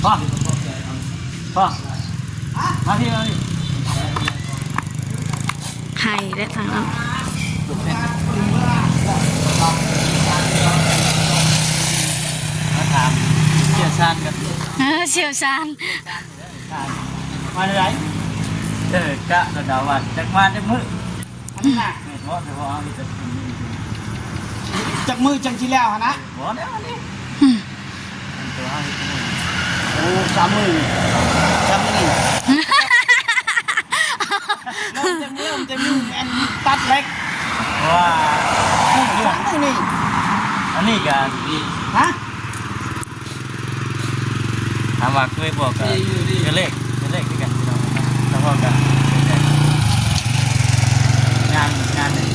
ພໍ່ ພໍ່ ມາພີ້ ມາພີ້ ໄຫ້ແລ້ວທາງນັ້ນ ມາຖາມຊ່ຽວຊານກັນ ເອີ ຊ່ຽວຊານ ມາແນວໃດ? ເອີ ກະລະເດົາວ່າຈັກມາຈັກມື້ ອັນນັ້ນນະ ແມ່ນບໍ່? ແຕ່ວ່າເຮົາເຮັດຈັກມື້ ຈັກມື້ຈັ່ງຊິແລ້ວຫັ້ນນະ? ບໍ່ແລ້ວອັນນີ້ ອືມ ອັນຕົວເຮົາເຮັດຈັກມື້ ໂອ້ ສາມມື້ ສາມມື້ນີ້ ເລີ່ມແຕ່ມື້ ເລີ່ມແຕ່ມື້ອັນຕັດເຫຼັກ ເພາະວ່າ ເອີ ສາມມື້ນີ້ ອັນນີ້ກະ ຮະ? ຖາມວ່າເຄີຍບໍ່ ກະເທື່ອແລກ ເທື່ອແລກຄືກັນພີ່ນ້ອງ ສະເພາະກະງານ ງານນີ້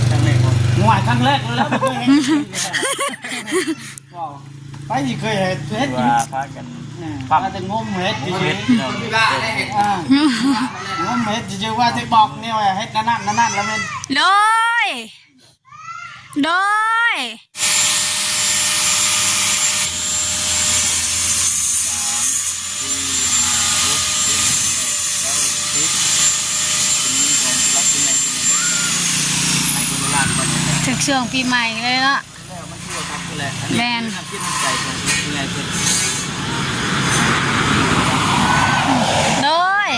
ຄັ້ງແລກບໍ່? ໂອ້ຍ ຄັ້ງແລກແລ້ວ ບໍ່ເຄີຍເຮັດ ບໍ່ ໃຜຊິເຄີຍເຮັດ ເຮັດຢູ່ ວ່າພາກັນ ເອີ ພາກັນງົມເຫັດ ງົມເຫັດ ພີ່ນ້ອງ ອ່າ ງົມເຫັດ ຊື່ໆ ວ່າຊິບອກແນວເຮັດນັ້ນໆ ນັ້ນໆ ລະແມ່ນ ໂດຍ ໂດຍ ຖືກຊ່ວງປີໃໝ່ເລີຍເນາະ ແມ່ນ ໂດຍ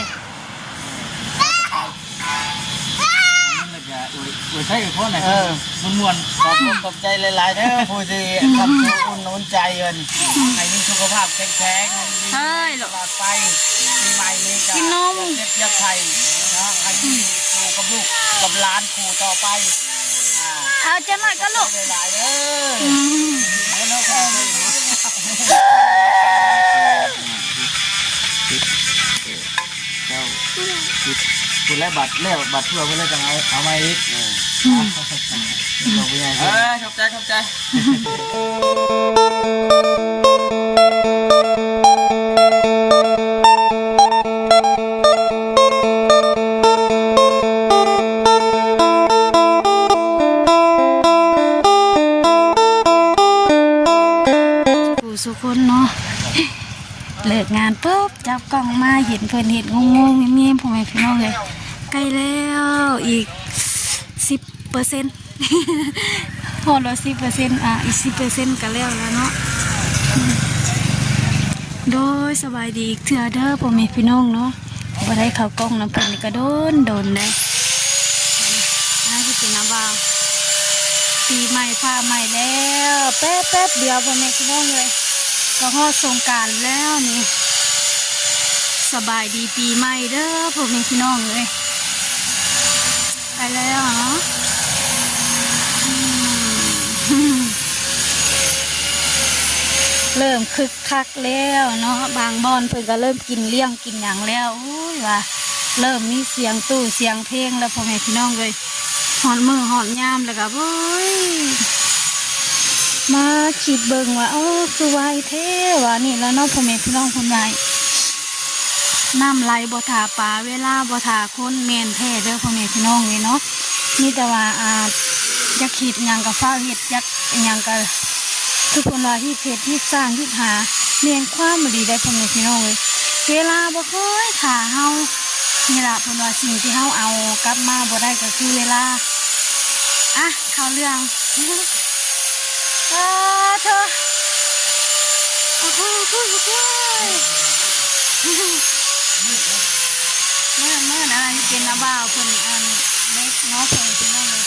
ແລ້ວກະອວຍ ອວຍໄຊກັນພໍນະ ເອີ ມ່ວນໆ ຂອບອົກຂອບໃຈຫຼາຍໆເດີ ຜູ້ທີ່ຄ້ຳຊູອຸ່ນໜູນໃຈເພິ່ນ ໃຫ້ມີສຸຂະພາບແຂງແຮງ ເຮີ້ຍ ຕະຫຼອດໄປ ປີໃໝ່ນີ້ກະ ກິນນົມ ຢ່າເຈັບຢ່າໄຂ້ເນາະ ໃຫ້ຢູ່ກັບລູກກັບຫຼານຄູ່ຕໍ່ໄປ ອ່າ ເອົາຈັກໜ້ອຍກໍລູກ ຂອບໃຈຫຼາຍໆເດີ ອືມ ເດີເນາະ ເຈົ້າ ພຸ້ນແຫຼະ ບັດແລ້ວ ບັດທົ່ວເພິ່ນແລ້ວຈັ່ງເອົາ ເອົາມາອີກ ເອີ ອືມ ຂອບໃຈ ເອີ ຂອບໃຈ ຂອບໃຈ ສູ່ສູ່ຄົນເນາະ. ເລີກງານປຶບ ຈັບກ້ອງມາເຫັນເພິ່ນເຮັດງົມໆແງມໆ ພໍ່ແມ່ພີ່ນ້ອງເອີຍ ໃກ້ແລ້ວ ອີກສິບເປີເຊັນ ຮອດແລ້ວສິບເປີເຊັນ ອ່າ ອີກສິບເປີເຊັນກໍແລ້ວແລ້ວເນາະ. ໂດຍ ສະບາຍດີອີກເທື່ອເດີພໍ່ແມ່ພີ່ນ້ອງເນາະ. ບໍ່ໄດ້ເຂົ້າກ້ອງນຳເພິ່ນນີ້ກໍດົນໆ ແລ້ວ ໜ້າຊິເປັນນາບ່າວ. ປີໃໝ່ຟ້າໃໝ່ແລ້ວ ແປັບໆດຽວ ພໍ່ແມ່ພີ່ນ້ອງເອີຍ ກໍຮອດສົງການແລ້ວນີ້. ສະບາຍດີປີໃໝ່ເດີພໍ່ແມ່ພີ່ນ້ອງເອີຍ. ໄປແລ້ວເນາະ ອືມ ເລີ່ມຄຶກຄັກແລ້ວເນາະ ບາງບ່ອນເພິ່ນກໍເລີ່ມກິນລ້ຽງກິນຫຍັງແລ້ວ. ໂອ້ຍ ວ່າເລີ່ມມີສຽງຕູ້ສຽງເພງແລ້ວ ພໍ່ແມ່ພີ່ນ້ອງເອີຍ. ຮອດມື້ຮອດຍາມແລ້ວກໍ ໂອ້ຍ ມາຄິດເບິ່ງວ່າ ເອີ ຄືໄວແທ້ວ່ານີ້ແຫຼະເນາະ ພໍ່ແມ່ພີ່ນ້ອງ. ເພິ່ນວ່າ ນ້ຳໄຫຼບໍ່ຖ້າປາ ເວລາບໍ່ຖ້າຄົນ ແມ່ນແທ້ເດີພໍ່ແມ່ພີ່ນ້ອງເອີຍເນາະ. ມີແຕ່ວ່າ ອ່າ ຢາກເຮັດຫຍັງກໍຟ້າວເຮັດ ຢາກ ອີຫຍັງກະ ຄືເພິ່ນວ່າຮີບເຮັດຮີບສ້າງຮີບຫາ ແມ່ນຄວາມອີ່ຫຼີໄດ໋ພໍ່ແມ່ພີ່ນ້ອງເອີຍ. ເວລາບໍ່ເຄີຍຖ້າເຮົາ ນີ້ລະເພິ່ນວ່າ ສິ່ງທີ່ເຮົາເອົາກັບມາບໍ່ໄດ້ກໍຄືເວລາ. ອ່ະ ເຂົ້າເລື່ອງ ສາທຸ ໂອ້ໂຫ ໂອ້ໂຫ ໂອ້ໂຫ ມື້ ມື້ນັ້ນເປັນນ້າບ່າວເພິ່ນ ອັນ ເລັກເນາະ ເພິ່ນ ພີ່ນ້ອງເອີຍ.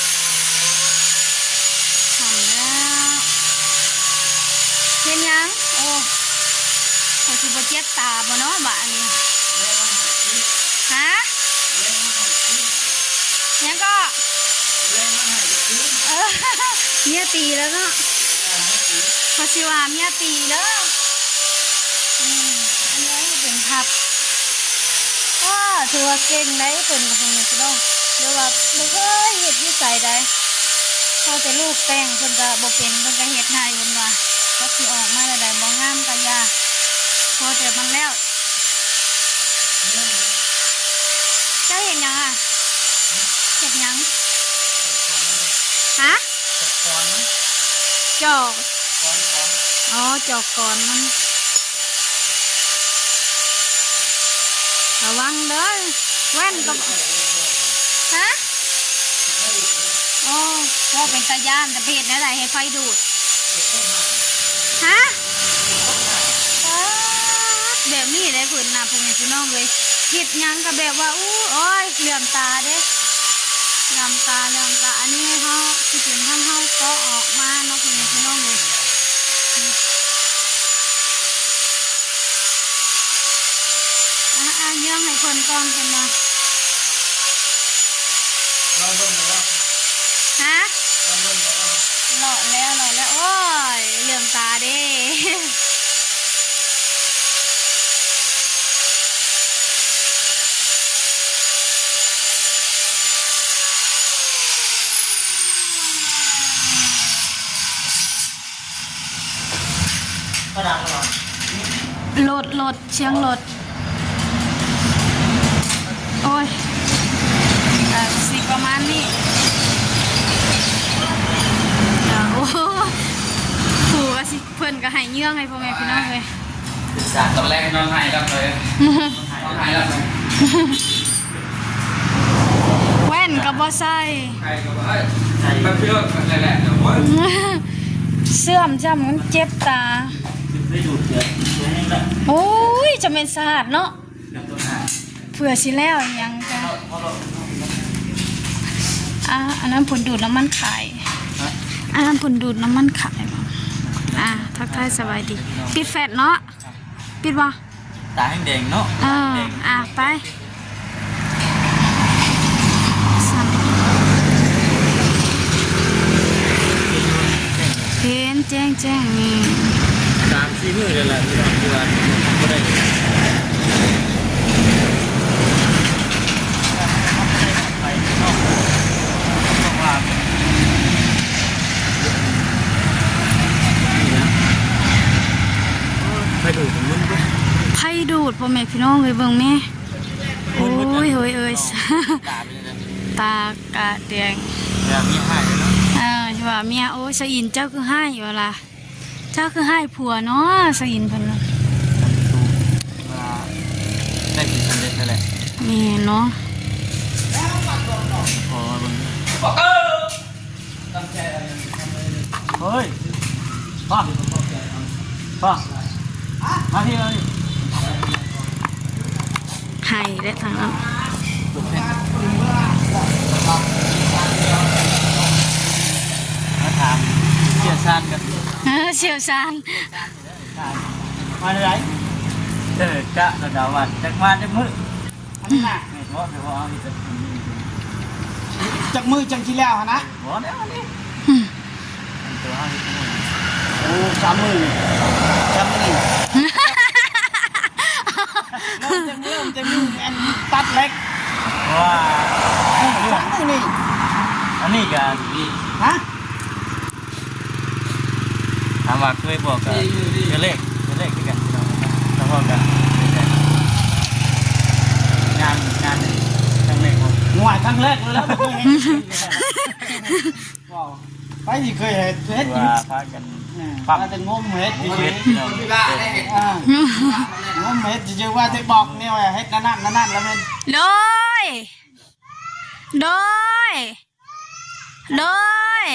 ຄ່ຳແລ້ວ ເຮັດຫຍັງ? ໂອ້ ຂ້ອຍຊິບໍ່ເຈັບຕາບໍ່ເນາະບາດນີ້? ຮະ? ຫຍັງເກາະ? ເອີ ເມຍຕີແລ້ວເນາະ ເຂົາຊິວ່າເມຍຕີເດີ. ອືມ ອັນນີ້ເປັນພັບ ໂອ້ ຖືວ່າເກັ່ງໄດ໋ເພິ່ນ ພໍ່ແມ່ພີ່ນ້ອງ ແບບວ່າບໍ່ເຄີຍເຮັດຢູ່ໃສໃດ໋ ພໍແຕ່ລູກແຕ່ງ ເພິ່ນກະບໍ່ເປັນ ເພິ່ນກະເຮັດໃຫ້ ເພິ່ນວ່າ ຈັກຊິອອກມາແນວໃດ ບໍ່ງາມກະຢ່າ ພໍແຕ່ມັນແລ້ວ. ເຈົ້າເຮັດຫຍັງອະ? ເຮັດຫຍັງ? ຮະ? ຈອກ ອໍ ຈອກກອນມັນ. ລະວັງເດີ ແວ່ນກໍ ຮະ? ໂອ້ ເວົ້າເປັນຕາຢ້ານ ແຕ່ໄປເຮັດແນວໃດໃຫ້ໄຟດູດ? ຮະ? ປາດ ແບບນີ້ເດ້ເພິ່ນນະ ພໍ່ແມ່ພີ່ນ້ອງເອີຍ ເຮັດຫຍັງກໍແບບວ່າ ອູ້ ໂອ້ຍ ເຫຼືອມຕາເດ້ ເຫຼືອມຕາ ເຫຼືອມຕາ. ອັນນີ້ເຮົາ ຊິເປັນທາງເຮົາເກາະອອກມາເນາະ ພໍ່ແມ່ພີ່ນ້ອງເອີຍ. ອາ ອາ ເຍືອງໃຫ້ເພິ່ນກ່ອນ ເພິ່ນວ່າ ລອງເບິ່ງບໍ່ລະ? ຮະ? ລອງເບິ່ງບໍ່ລະ? ເລາະແລ້ວ ເລາະແລ້ວ ໂອ້ຍ ເຫຼືອມຕາເດ້. ລົດ ລົດ ສຽງລົດ ໂອ້ຍ ກະຊິປະມານນີ້ ກະ ໂອ້ ຜູ້ກະຊິ ເພິ່ນກະໃຫ້ເຍືອງໃຫ້ພໍ່ແມ່ພີ່ນ້ອງເລີຍ ຕອນແລກນອນໄຫ້ແລ້ວເລີຍ ນອນໄຫ້ແລ້ວເລີຍ. ແວ່ນກໍບໍ່ໃສ່ ເຊື່ອມຈ້ຳມັນເຈັບຕາ. ໂອ້ຍ ຈະແມ່ນສະອາດເນາະ ເພື່ອຊິແລ້ວຫຍັງກະ ອ່າ ອັນນັ້ນເພິ່ນດູດນ້ຳມັນຂາຍ ອັນນັ້ນເພິ່ນດູດນ້ຳມັນຂາຍ. ອ່າ ທັກທາຍສະບາຍດີ ປິດແຟດເນາະ ປິດບໍ່? ຕາແຮງແດງເນາະ ເອີ ຕາແຮງແດງ ອ່າ ໄປ ເຫັນແຈ້ງໆ ນີ້ ສາມສີ່ມື້ແລ້ວລະ ພີ່ນ້ອງ ທີ່ວ່າບໍ່ໄດ້ ໄຟດູດ ໄຟດູດ ພໍ່ແມ່ພີ່ນ້ອງເອີຍ ເບິ່ງແມ້ ໂອ້ຍ ໂອ້ຍ ເອີຍ ຕາກະແດງ ເອີ ທີ່ວ່າເມຍ ໂອ້ຍ ສະອິນ ເຈົ້າຄືຮ້າຍວ່າລະ ເຈົ້າຄືຮ້າຍຜົວເນາະ ສະອິນເພິ່ນ ວ່າໄດ້ຜົນສຳເລັດແລ້ວແຫຼະ ແມ່ນເນາະ ຂໍເບິ່ງ ເຮີ້ຍ ປ້າ ປ້າ ມາພີ້ ມາພີ້ ໄຫ້ແຫຼະທາງນັ້ນ ມາຖາມຊ່ຽວຊານກັນ ເອີ ຊ່ຽວຊານ ມາເມື່ອໃດ? ເອີ ກະລະດາວັນ ຈັກມາຈັກມື້? ອັນນີ້ນະ ແມ່ນບໍ່? ແຕ່ວ່າເຮົາເຮັດຈັກມື້ ຈັກມື້ຈັ່ງຊິແລ້ວຫັ້ນນະ? ບໍ່ແລ້ວອັນນີ້ ອືມ ອັນຕົວເຮົາເຮັດມື້ ໂອ້ ສາມມື້ນີ້ ສາມມື້ນີ້ ເລີ່ມແຕ່ມື້ ເລີ່ມແຕ່ມື້ ອັນຕັດເຫຼັກ ເພາະວ່າ ເອີ ສາມມື້ນີ້ ອັນນີ້ກະ ຮະ? ຖາມວ່າເຄີຍບໍ່ ກະເທື່ອແລກ ເທື່ອແລກຄືກັນພີ່ນ້ອງ ສະເພາະກະ ງານ ງານນີ້ຄັ້ງແລກບໍ່? ໂອ້ຍ ຄັ້ງແລກເລີຍແຫຼະ ບໍ່ເຄີຍເຮັດ ເວົ້າ ໃຜຊິເຄີຍເຮັດ ເຮັດຢູ່ ວ່າພາກັນ ເອີ ພາກັນງົມເຫັດ ງົມເຫັດພີ່ນ້ອງ ອ່າ ງົມເຫັດ ຊື່ໆ ວ່າຊິບອກແນວເຮັດນັ້ນນັ້ນນັ້ນແລ້ວແມ່ນ ໂດຍ ໂດຍ ໂດຍ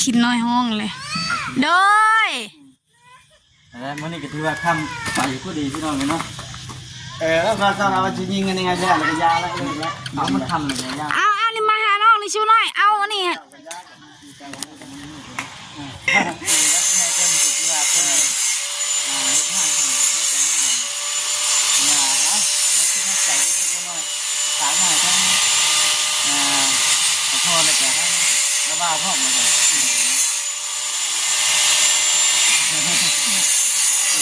ຄິດນ້ອຍຮ້ອງເລີຍ ໂດຍ ເອີ ມື້ນີ້ກໍຖືວ່າຄ່ຳໄປພໍດີພີ່ນ້ອງເອີຍເນາະ ເອີ ວ່າຊະວ່າຊິຍິງກັນຍັງໄງແທ້ ແລ້ວກໍຢ່າລະ ເອີ ເອົາມັນຄ່ຳແລ້ວກໍຢ່າ ເອົາ ເອົານີ້ມາຫານ້ອງນີ້ ຊູ້ນ້ອຍ ເອົາອັນນີ້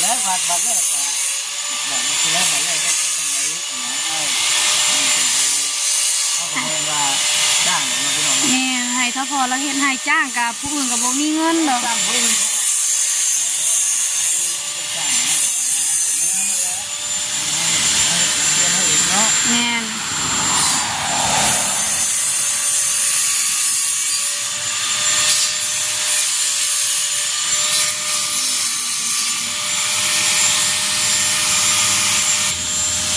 ແລ້ວບາດ ບາດແລ້ວກໍ ບາດແລ້ວ ບາດແລ້ວ ເຮົາກໍບໍ່ແມ່ນວ່າຈ້າງດອກເນາະ ພີ່ນ້ອງເນາະ ແມ່ນ ໃຫ້ເທົ່າພໍລາວເຮັດໃຫ້ ຈ້າງກະຜູ້ອື່ນກໍບໍ່ມີເງິນດອກ ຈ້າງຜູ້ອື່ນ ແມ່ນ. ເ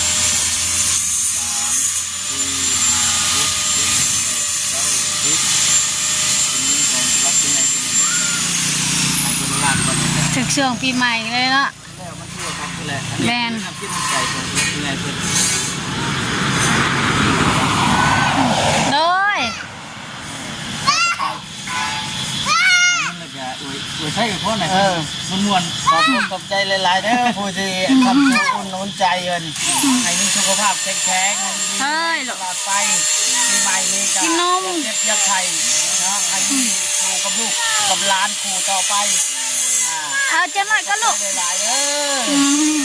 ຊ່ວງປີໃໝ່ເລີຍເນາະ. ແລ້ວມັນຄືວ່າຄັກຢູ່ແຫຼະ ອັນນີ້ ແມ່ນ ຄືນ້ຳຈິດນ້ຳໃຈຂອງຜູ້ໃຫຍ່ເພິ່ນ ໂດຍ ແລ້ວກະອວຍ ອວຍໄຊອວຍພອນໃຫ້ ເອີ ມ່ວນໆ ຂອບອົກຂອບໃຈຫຼາຍໆເດີ ຜູ້ທີ່ຄ້ຳຊູອຸ່ນໜູນໃຈເພິ່ນ ໃຫ້ມີສຸຂະພາບແຂງແຮງ ເຮີ້ຍ ຕະຫຼອດໄປ ປີໃໝ່ນີ້ກະ ກິນນົມ ຢ່າເຈັບຢ່າໄຂ້ເນາະ ໃຫ້ຢູ່ກັບລູກກັບຫຼານ ຜູ້ຕໍ່ໄປ ເອົາຈັກໜ້ອຍກໍລູກ ຫຼາຍໆເດີ ອືມ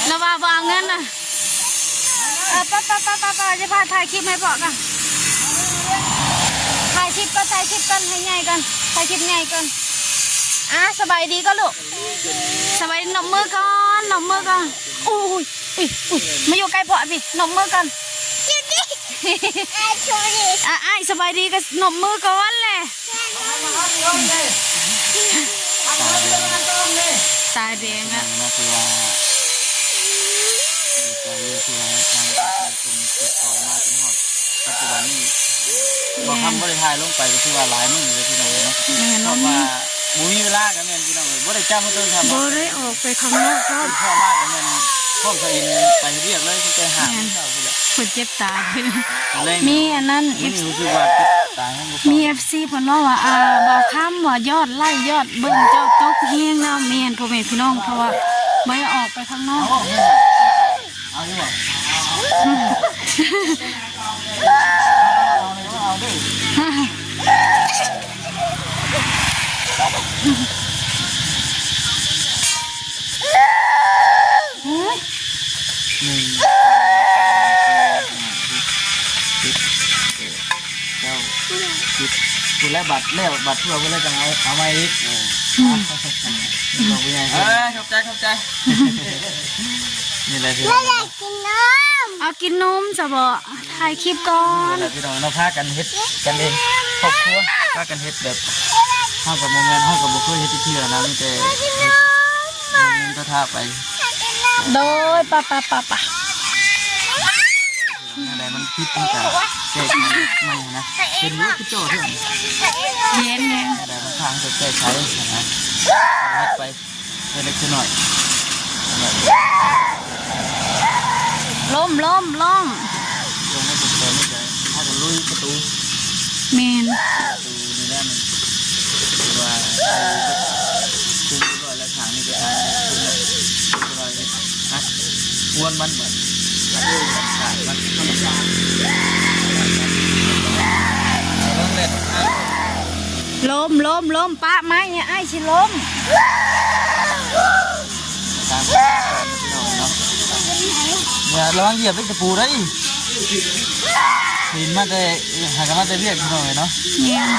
ແລ້ວວ່າບໍ່ເອົາເງິນນະ ເອີ ໄປໆໆໆ ຈະພາຖ່າຍຄລິບໃຫ້ພໍ່ກ່ອນ ຖ່າຍຄລິບກ່ອນ ຖ່າຍຄລິບກ່ອນ ໃຫ້ໃຫຍ່ກ່ອນ ຖ່າຍຄລິບໃຫຍ່ກ່ອນ ອ່າ ສະບາຍດີກ່ອນລູກ ສະບາຍດີ ນົບມືກ່ອນ ນົບມືກ່ອນ ອຸ້ຍ ອຸ້ຍ ອຸ້ຍ ມາຢູ່ໃກ້ພໍ່ພີ່ ນົບມືກ່ອນ ອ່າ ອ້າຍສະບາຍດີກໍນົບມືກ່ອນແຫຼະ ຕາແດງ ຕາແດງແລ້ວ ເນາະ ຄືວ່າ ດີໃຈຢູ່ທີ່ວ່າທາງເພິ່ນຕິດຕໍ່ມາຈົນຮອດປັດຈຸບັນນີ້ ແມ່ນ ບໍ່ຄຳບໍ່ໄດ້ຖ່າຍລົງໄປກໍຖືວ່າຫຼາຍມື້ເລີຍພີ່ນ້ອງເອີຍເນາະ ແມ່ນ ເພາະວ່າ ບໍ່ມີເວລາກໍແມ່ນພີ່ນ້ອງເອີຍ ບໍ່ໄດ້ຈັບມາຕົ້ນທຳ ບໍ່ໄດ້ອອກໄປຂ້າງນອກພ້ອມ ພໍ່ມາກໍແມ່ນພ້ອມສະອິນໄປເຮັດວຽກເລີຍ ຕັ້ງແຕ່ຫ້າໂມງເຊົ້າພຸ້ນແຫຼະ ເພິ່ນເຈັບຕາ ແລງ ມີອັນນັ້ນ ເອັຟຊີ ຮູ້ສຶກວ່າເຈັບຕາແຮງ ມີເອັຟຊີເພິ່ນເວົ້າວ່າ ອ່າ ບ່າວຄຳວ່າຍອດໄລ້ຍອດເບິ່ງເຈົ້າຕົກແຮງແລ້ວ ແມ່ນ ພໍ່ແມ່ພີ່ນ້ອງ ເພາະວ່າບໍ່ໄດ້ອອກໄປຂ້າງນອກ ເອົາຢູ່ບໍ່? ເອົາເດີ ເອົາເດີ ເອີຍ ໜຶ່ງ ສອງ ສາມ ສີ່ ຫ້າ ຫົກ ເຈັດ ແປດ ເກົ້າ ສິບ ພຸ້ນແຫຼະ ບັດແລ້ວ ບັດທົ່ວພຸ້ນແລ້ວຈັ່ງເອົາ ເອົາໃໝ່ອີກ ເອີ ຂອບໃຈ ຂອບໃຈ ນີ້ແຫຼະ ກິນນົມ ເອົາກິນນົມຊະບໍ ຖ່າຍຄລິບກ່ອນ ນີ້ແຫຼະພີ່ນ້ອງເນາະ ພາກັນເຮັດກັນເອງ ຄອບຄົວ ພາກັນເຮັດແບບ ເຮົາກໍບໍ່ແມ່ນ ເຮົາກໍບໍ່ເຄີຍເຮັດຈັກເທື່ອນະ ມີແຕ່ເຮັດ ເຮັດ ເຮັດ ເຮັດ ເຮັດ ເຮັດ ເຮັດໄປ ໂດຍ ປະ ປະ ປະ ປະ ແນວໃດມັນຜິດມັນກະແກ້ໄຂໃໝ່ນະ ເຫັນຢູ່ຄືຈໍ້ເທື່ອ ເຫັນ ເຫັນ ແນວໃດມັນຂ້າງກໍແກ້ໄຂນະ ເຮັດໄປ ເລັກໆນ້ອຍໆ ລົ້ມ ລົ້ມ ລົ້ມ ຊ່ວງໃນສົງການນີ້ກະພາກັນລຸຍປະຕູ ແມ່ນ ປະຕູນີ້ແຫຼະ ມັນຄືວ່າ ເອີ ຄືວ່າ ທາງນີ້ກໍ ອ່າ ຄືວ່າ ຄືວ່າ ອ່ະ ກວນມັນ ມັນ ມັນ ມັນ ລົມ ລົມ ລົມ ປະໄມ້ ອ້າຍຊິລົ້ມ ຕາມຂັ້ນຕອນເນາະ ຢ່າ ລະວັງຢຽບເດັກຕະປູເດີ ເຫັນມາແຕ່ ຫາກັນມາແຕ່ວຽກ ພີ່ນ້ອງເອີຍເນາະ ແມ່ນ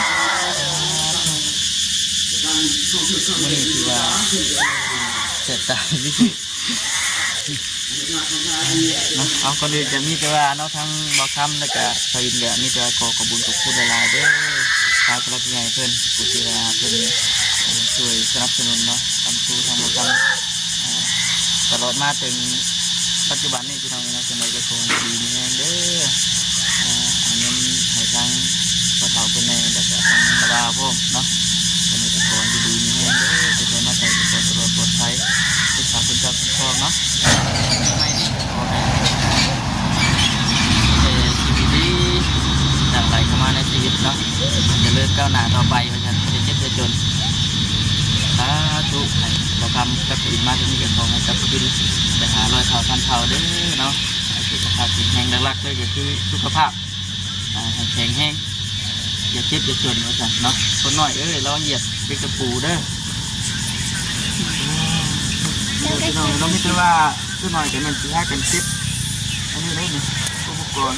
ມື້ນີ້ຖືວ່າແສບຕາທີ່ສຸດ ເນາະ ເອົາ ກ່ອນອື່ນກະມີແຕ່ວ່າເນາະ ທັງບ່າວຄຳ ແລ້ວກະສາວອິນ ກະມີແຕ່ວ່າຂໍຂອບບຸນຂອບຄຸນຫຼາຍໆເດີ ທາງຜູ້ຫຼັກຜູ້ໃຫຍ່ເພິ່ນ ຜູ້ທີ່ວ່າເພິ່ນຊ່ວຍສະໜັບສະໜູນເນາະ ຄຳຊູທາງບ່າວຄຳ ຕະຫຼອດມາເຖິງປັດຈຸບັນນີ້ ພີ່ນ້ອງເນາະ ຈັ່ງໃດກໍຂໍໃຫ້ຢູ່ດີມີແຮງເດີ ອ່າ ຫາເງິນໃຫ້ທາງພໍ່ເຖົ້າເພິ່ນແດ່ ແລ້ວກະທາງຕາບ່າວພ້ອມເນາະ ຈັ່ງໃດກໍຂໍໃຫ້ຢູ່ດີມີແຮງເດີ ໄປໃສມາໃສກໍຂໍໃຫ້ປອດໄພ ເປັນພາເປັນເຈົ້າຄຸ້ມຄອງເນາະ ໃໝ່ນີ້ກໍຂໍໃຫ້ມີແຕ່ສິ່ງດີໆ ຫຼັ່ງໄຫຼເຂົ້າມາໃນຊີວິດເນາະ ຈະເລີນກ້າວໜ້າຕໍ່ໄປວ່າຊັ້ນ ຢ່າເຈັບຢ່າຈົນ ສາທຸ ໃຫ້ບ່າວຄຳກັບສາວອິນມາເທື່ອນີ້ກໍຂໍໃຫ້ກັບຄືນໄປຫາຮ້ອຍເທົ່າພັນເທົ່າເດີເນາະ ໃຫ້ສຸຂະພາບແຂງແຮງ ຫຼັກໆເລີຍກໍຄືສຸຂະພາບ ອ່າ ໃຫ້ແຂງແຮງ ຢ່າເຈັບຢ່າຈົນວ່າຊັ້ນເນາະ ຄົນນ້ອຍເອີຍ ລະວັງຢຽບເດັກຕະປູເດີ ພີ່ນ້ອງເນາະ ມີແຕ່ວ່າສ່ວນໜ້ອຍກໍແມ່ນຊິພາກັນເກັບ ອັນນີ້ເດ້ນີ້ ອຸປະກອນ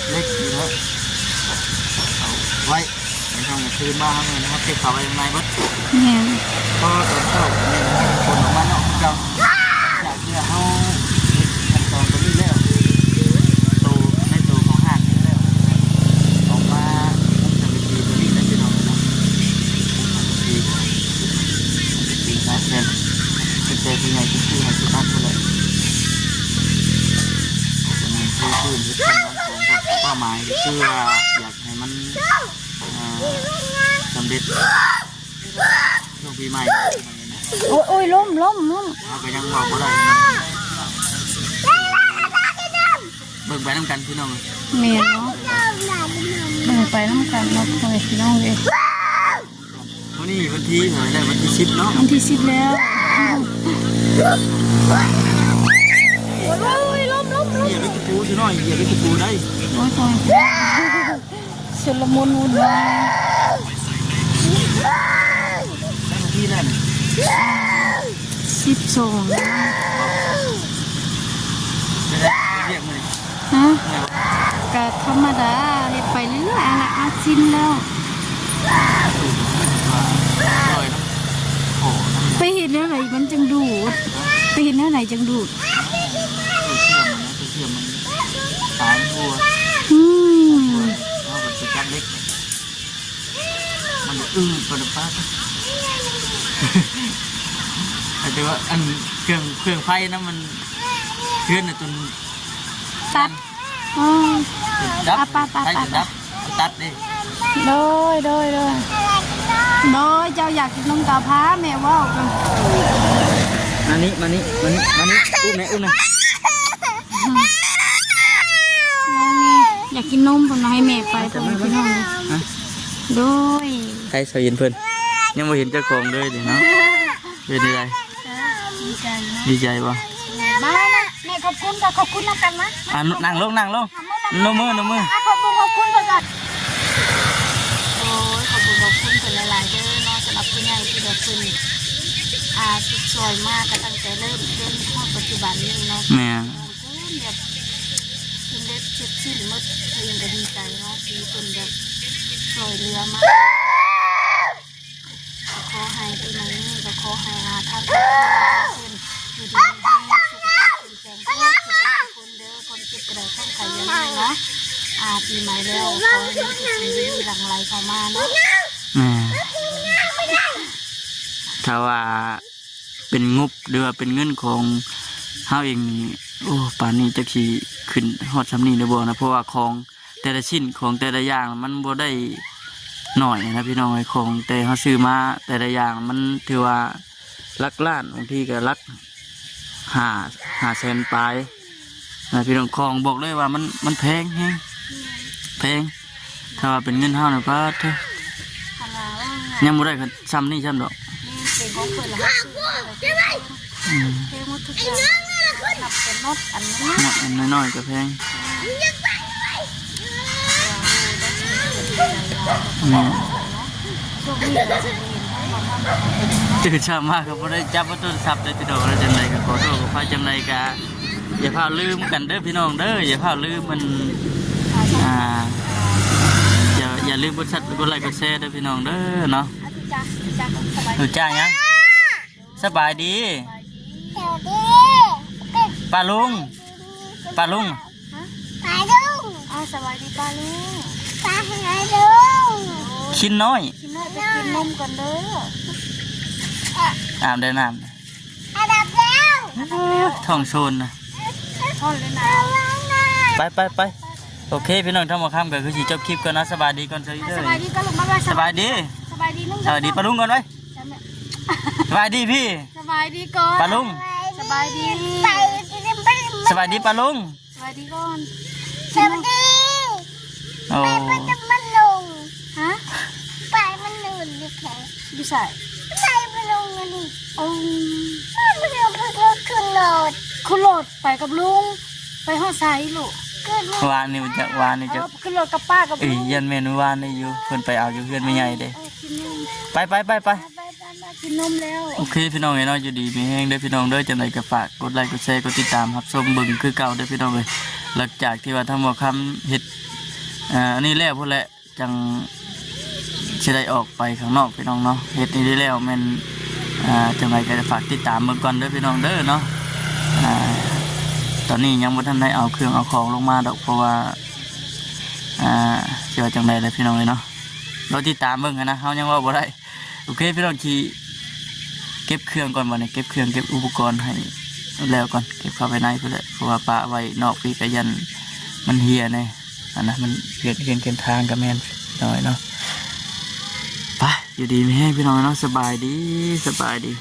ເຫຼັກນີ້ແຫຼະ ເອົາໄວ້ ໃນຫ້ອງຄືນມາ ເຮົາແມ່ນເຮົາເກັບເຂົ້າໄວ້ຂ້າງໃນເບິດ ແມ່ນ ພໍຕອນເຊົ້າແມ່ນເຮົາຂົນອອກມານອກຄືເກົ່າ ຈາກທີ່ເຮົາເຮັດຂັ້ນຕອນຕົວນີ້ແລ້ວ ໂຕ ໃນໂຕຂອງຮ້ານນີ້ແລ້ວ ອອກມາມຸງສັງກະສີຕົວນີ້ໄດ້ພີ່ນ້ອງເນາະ ມຸງສັງກະສີ ສັງກະສີສາມແຜ່ນ ຕັ້ງແຕ່ຜູ້ໃຫຍ່ຂຶ້ນຊື່ໃຫ້ສຸດນັກພຸ້ນແຫຼະ ເປັນຄື ຄືເຮັດຂັ້ນຕອນຂອງເປົ້າໝາຍ ຄືວ່າຢາກໃຫ້ມັນ ອ່າ ສຳເລັດ. ຊ່ວງປີໃໝ່ ໂອ້ຍ ໂອ້ຍ ລົ້ມ ລົ້ມ ລົ້ມ ເຮົາກໍຍັງເວົ້າບໍ່ໄດ້ພີ່ນ້ອງ ເບິ່ງໄປນຳກັນພີ່ນ້ອງ ແມ່ນເນາະ ເບິ່ງໄປນຳກັນເນາະ ພໍ່ແມ່ພີ່ນ້ອງເອີຍ. ມື້ນີ້ວັນທີເທົ່າໃດແລ້ວ? ວັນທີສິບເນາະ ວັນທີສິບແລ້ວ ໂອ້ຍ ລົ້ມ ລົ້ມ ລົ້ມ ຢຽບໄປຕະປູຊະໜ້ອຍ ຢຽບໄປຕະປູໄດ້ ໂອ້ຍ ໂອ້ຍ ຊຸນລະມຸນວຸ່ນວາຍ ວັນທີນັ້ນ ສິບສອງ ເປັນໄດ ເຮັດວຽກມື້ນີ້? ຮະ ເມື່ອຍບໍ່? ກະທຳມະດາ ເຮັດໄປເລື້ອຍໆ ອັນລະ ອາ ຊິນແລ້ວ ໄປເຮັດແນວໃດມັນຈັ່ງດູດ? ໄປເຮັດແນວໃດຈັ່ງດູດ? ເຊື່ອມມັນນະ ເຊື່ອມມັນ ສາຍມັນຮົ່ວ ອືມ ເຮົາກໍຊິຈັບເຫຼັກ ມັນອືດປານປາກ ແຕ່ວ່າອັນເຄື່ອງ ເຄື່ອງໄຟນຳມັນ ເຮືອນນະຈົນຕັດ ອືມ ດັບ ໄຟຈົນດັບ ຕັດເດ້ ໂດຍ ໂດຍ ໂດຍ ໂດຍ ເຈົ້າຢາກກິນນົມກະພາແມ່ເວົ້າ ມານີ້ ມານີ້ ມານີ້ ມານີ້ ອຸ້ມແມ່ ອຸ້ມແມ່ ອືມ ຢາກກິນນົມ ເພິ່ນວ່າໃຫ້ແມ່ໄປ ພໍ່ແມ່ພີ່ນ້ອງ ຮະ ໂດຍ ໃຜສາວເຢັນເພິ່ນ ຍັງບໍ່ເຫັນເຈົ້າຂອງເລີຍເດເນາະ ເປັນຈັ່ງໃດ? ດີໃຈເນາະ ດີໃຈບໍ່? ມາ ມາ ມາ ແມ່ຂອບຄຸນ ກໍຂອບຄຸນນຳກັນມາ ອ່າ ນັ່ງລົງ ນັ່ງລົງ ນົບມື ນົບມື ອ່າ ຂອບຄຸນ ຂອບຄຸນເພິ່ນກ່ອນ ໂອ້ຍ ຂອບຄຸນ ຂອບຄຸນເພິ່ນຫຼາຍໆເດີເນາະ ສຳລັບຜູ້ໃຫຍ່ທີ່ແບບເພິ່ນ ອ່າ ຊຸກຊ່ອຍມາ ກໍຕັ້ງແຕ່ເລີ່ມຈົນຮອດປັດຈຸບັນນີ້ເນາະ ແມ່ນ ເພິ່ນແບບ ເພິ່ນໄດ້ເສັດສິ້ນໝົດ ເພິ່ນກໍດີໃຈເນາະ ທີ່ເພິ່ນແບບຊ່ວຍເຫຼືອມາ ກໍຂໍໃຫ້ປີໃໝ່ນີ້ ກໍຂໍໃຫ້ ອ່າ ທາງຄອບຄົວເພິ່ນຢູ່ດີມີແຮງ ສຸຂະພາບເຂັ້ມແຂງທຸກຄົນເດີ ຄວາມເຈັບກໍໄດ້ ຄວາມໄຂ້ຢ່າມີເນາະ ອ່າ ປີໃໝ່ແລ້ວ ຂໍໃຫ້ມີແຕ່ສິ່ງດີໆຫຼັ່ງໄຫຼເຂົ້າມາເນາະ ແມ່ນ ຖ້າວ່າ ເປັນງົບ ຫຼືວ່າເປັນເງິນຂອງເຮົາເອງນີ້ ໂອ້ ປານນີ້ຈັກຊິຂຶ້ນຮອດຊ່ຳນີ້ຫຼືບໍ່ນະ ເພາະວ່າຂອງແຕ່ລະຊິ້ນ ຂອງແຕ່ລະຢ່າງມັນບໍ່ໄດ້ໜ້ອຍນະພີ່ນ້ອງເອີຍ ຂອງແຕ່ເຮົາຊື້ມາແຕ່ລະຢ່າງມັນຖືວ່າຫຼັກລ້ານ ບາງທີກໍຫຼັກຫ້າ ຫ້າແສນປາຍ ນະພີ່ນ້ອງ ຂອງບອກເລີຍວ່າມັນ ມັນແພງແຮງ ແພງ ຖ້າວ່າເປັນເງິນເຮົານະ ປາດໂທ້ ຍັງບໍ່ໄດ້ຊ່ຳນີ້ຊ້ຳດອກ ອືມ ແພງໝົດທຸກຢ່າງ ນັບແຕ່ນົດອັນນ້ອຍໆ ນັບອັນນ້ອຍໆກໍແພງ ແມ່ນ ຕື່ນເຊົ້າມາກໍບໍ່ໄດ້ຈັບໂທລະສັບເລີຍພີ່ນ້ອງ ຈັ່ງໃດກໍຂໍໂທດຂໍອະໄພ ຈັ່ງໃດກໍ ຢ່າຟ້າວລືມກັນເດີພີ່ນ້ອງເດີ ຢ່າຟ້າວລືມມັນ ອ່າ ຢ່າ ຢ່າລືມກົດຊັບ ກົດໄລ ກົດແຊເດີພີ່ນ້ອງເດີເນາະ ຮູ້ຈັກຫຍັງ? ສະບາຍດີ ສະບາຍດີ ປ້າລຸງ ປ້າລຸງ ຮະ? ປ້າລຸງ ອ້າວ ສະບາຍດີປ້າລຸງ ປ້າລຸງ ຄິນນ້ອຍ ກິນນມກ່ອນເດີ ອາບແດ່ນ້ຳ ອາບແລ້ວ ທ້ອງໂຊນນະ ຮ້ອນເລີຍນະ ໄປ ໄປ ໄປ ໂອເຄ ພີ່ນ້ອງ ທາງໝໍຄຳກໍຄືຊິຈົບຄລິບກ່ອນນະ ສະບາຍດີກ່ອນ ສະບາຍດີ ສະບາຍດີ ສະບາຍດີ ສະບາຍດີປ້າລຸງກ່ອນໄວ້ ສະບາຍດີພີ່ ສະບາຍດີກ່ອນ ປ້າລຸງ ສະບາຍດີ ສະບາຍດີປ້າລຸງ ສະບາຍດີກ່ອນ ສະບາຍດີ ໂອ້ ໄປມັນລົງ ຮະ ໄປມັນລົງຢູ່ໃສ? ຢູ່ໃສ? ໄປມັນລົງຢູ່ນີ້ ໂອ້ ມັນລົງ ຂຶ້ນລົດ ຂຶ້ນລົດ ໄປກັບລຸງ ໄປຮອດໃສລູກ? ຂຶ້ນລົດ ວານນີ້ຈັກ ວານນີ້ຈັກ ເອີ ຂຶ້ນລົດກັບປ້າກັບລຸງ ເອີ ຢ້ານແມ່ນວານນີ້ຢູ່ ເພິ່ນໄປເອົາຢູ່ເຮືອນແມ່ໃຫຍ່ເດ້ ເອີ ກິນນມ ໄປ ໄປ ໄປ ໄປ ໄປ ກິນນົມແລ້ວ ໂອເຄ ພີ່ນ້ອງເອີຍເນາະ ຢູ່ດີມີແຮງເດີພີ່ນ້ອງເດີ ຈັ່ງໃດກໍຝາກກົດໄລ ກົດແຊ ກົດຕິດຕາມ ຮັບຊົມເບິ່ງຄືເກົ່າເດີພີ່ນ້ອງເອີຍ ຫຼັງຈາກທີ່ວ່າທາງໝໍຄຳເຮັດ ເອີ ອັນນີ້ແລ້ວພຸ້ນແຫຼະ ຈັ່ງຊິໄດ້ອອກໄປຂ້າງນອກພີ່ນ້ອງເນາະ ເຮັດນີ້ໄດ້ແລ້ວແມ່ນ ອ່າ ຈັ່ງໃດກໍຝາກຕິດຕາມເບິ່ງກ່ອນເດີພີ່ນ້ອງເດີເນາະ ອ່າ ຕອນນີ້ຍັງບໍ່ທັນໄດ້ເອົາເຄື່ອງເອົາຂອງລົງມາດອກ ເພາະວ່າ ອ່າ ຊິວ່າຈັ່ງໃດລະພີ່ນ້ອງເອີຍເນາະ ລໍຕິດຕາມເບິ່ງຫັ້ນນະ ເຮົາຍັງເວົ້າບໍ່ໄດ້ ໂອເຄ ພີ່ນ້ອງ ຊິເກັບເຄື່ອງກ່ອນ ບັດນີ້ເກັບເຄື່ອງເກັບອຸປະກອນໃຫ້ແລ້ວກ່ອນ ເກັບເຂົ້າໄປໃນພຸ້ນແຫຼະ ເພາະວ່າປະໄວ້ນອກພີ້ກະຢ້ານມັນເຫ່ຍແດ່ ອັນນະ ມັນເຮັດ ເຮັດເສັ້ນທາງກະແມ່ນນ້ອຍເນາະ ໄປ ຢູ່ດີມີແຮງພີ່ນ້ອງເນາະ. ສະບາຍດີ ສະບາຍດີ.